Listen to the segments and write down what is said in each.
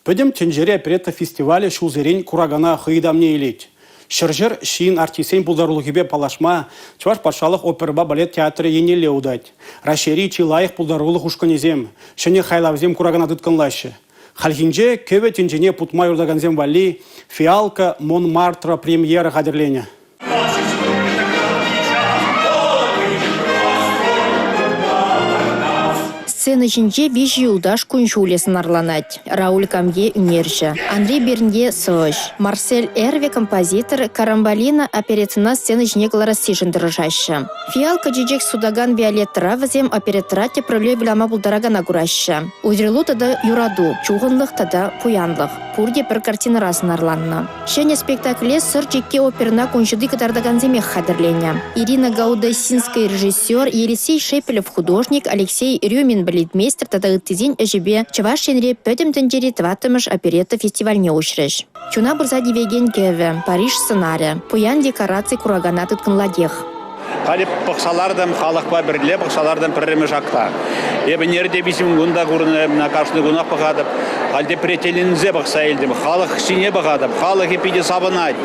Пӗтӗм тӗнчери оперетта фестивалӗ ҫулсерен куракана хӑй ытамне илет. Ҫӗр-ҫӗр ҫын артистсен пултарулӑхӗпе паллашма Чӑваш патшалӑх оперӑпа балет театрӗ еннелле утать. Раҫҫейри чи лайӑх пултарулӑх ушкӑнӗсем, ҫӗнӗ хайлавсем куракана тыткӑнлаҫҫӗ. Хальхинче кӗвӗ тӗнчине путма юратакансем валли «Фиалка Монмартра» премьера хатӗрленӗ. Сцена ҫинче виҫӗ юлташ кун-ҫулӗ сӑнарланать. Рауль Камье ӳнерҫӗ, Анри Бернье сӑвӑҫ, Марсель Эрве композитор Карамбалина опереттӑна сцена ҫине кӑларассишӗн тӑрӑшаҫҫӗ. Фиалка чечек сутакан Виолеттӑра вӗсем опереттӑра тӗп роле выляма пултаракана кураҫҫӗ. Уйрӑлу тата юрату, чухӑнлӑх тата пуянлӑх – пурте пӗр картинӑра сӑнарланнӑ. Ҫӗнӗ спектакле Сӑр чикки оперӑна кун ҫути кӑтартакансемех хатӗрленӗ. Ирина Гаудасинская режиссер, Елисей Шепелев художник, Алексей Рюмин балетмейстер тата ыттисен ӗҫӗпе Чӑваш Енре Пӗтӗм тӗнчери тӑваттӑмӗш оперетта фестивальне уҫрӗҫ. Чуна пырса тивекен кӗвӗ, Париж сӑнарӗ, пуян декораци куракана тыткӑнлатех. Халӗ пӑхса лартӑм, халӑхпа пӗрле пӑхса лартӑм пӗрремӗш акта. Эпӗ ӗнер те виҫӗм кун та курнӑ, кашни кунах пӑхатӑп. Халь тепре тӗлӗнсе пӑхса илтӗм. Халӑх ҫине пӑхатӑп. Халӑхӗ питӗ савӑнать.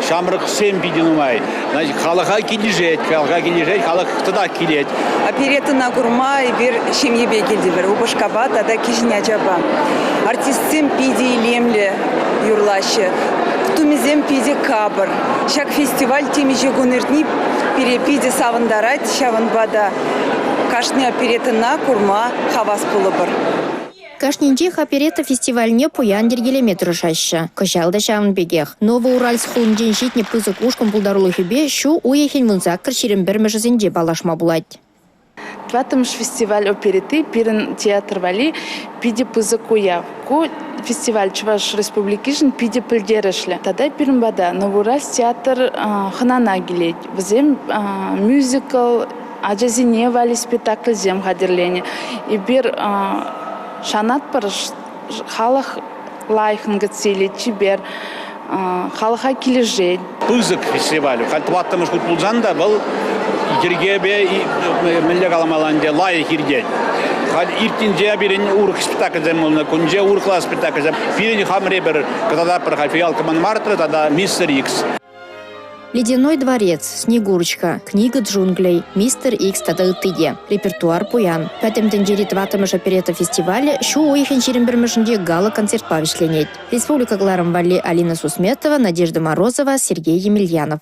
Ҫамрӑксем питӗ нумай. Значит, халӑха килӗшет, халӑха килӗшет, халӑх тӑтах килет. Опереттӑна курма эпир ҫемьепе килтӗмӗр, упӑшкапа тата кӗҫӗн ачапа. Артистсем питӗ илемлӗ юрлаҫҫӗ, тумӗсем питӗ капӑр. Ҫак фестиваль темиҫе кун иртни пире питӗ савӑнтарать, ҫавӑнпа та кашни опереттӑна курма хавас пулӑпӑр. Кашнинчех оперетта фестивальне пуян йӗркелеме тӑрӑшаҫҫӗ. Кӑҫал та ҫавӑн пекех. Новоуральск хулинчен ҫитнӗ пысӑк ушкӑн пултарулӑхӗпе ҫу уйӑхӗн 18-21-мӗшӗсенче паллашма пулать. Тӑваттӑмӗш фестиваль оперетти пирӗн театр валли питӗ пысӑк уяв. Ку фестиваль Чӑваш Республикишӗн питӗ пӗлтерӗшлӗ. Тата пирӗн пата Новоуральск театр хӑнана килет. Вӗсем мюзикл, ачасене валли спектакльсем хатӗрленӗ. Эпир шанатпӑр, халӑх лайӑххӑн кӗтсе илет, чипер, халӑха килӗшет. Пысӑк фестиваль. Халь тӑваттӑмӗш хут пулсан та вӑл йӗркепе мӗнле каламалла ӗнтӗ, лайӑх иртет. Халь иртнинче пирӗн урӑх спектакльсем пулнӑ, кунче урӑхла спектакльсем. Пирӗн хамӑр эпир кӑтартатпӑр халь «Фиалка Монмартра» тата «Мистер Икс». «Ледяной дворец», «Снегурочка», «Книга джунглей», «Мистер Икс» тата ытти те. Репертуар пуян. Пӗтӗм тӗнчери тӑваттӑмӗш оперетта фестивалӗ ҫу уйӑхӗн 21-мӗшӗнче гала-концертпа вӗҫленет. Республика кӑларӑм валли Алина Сусметова, Надежда Морозова, Сергей Емельянов.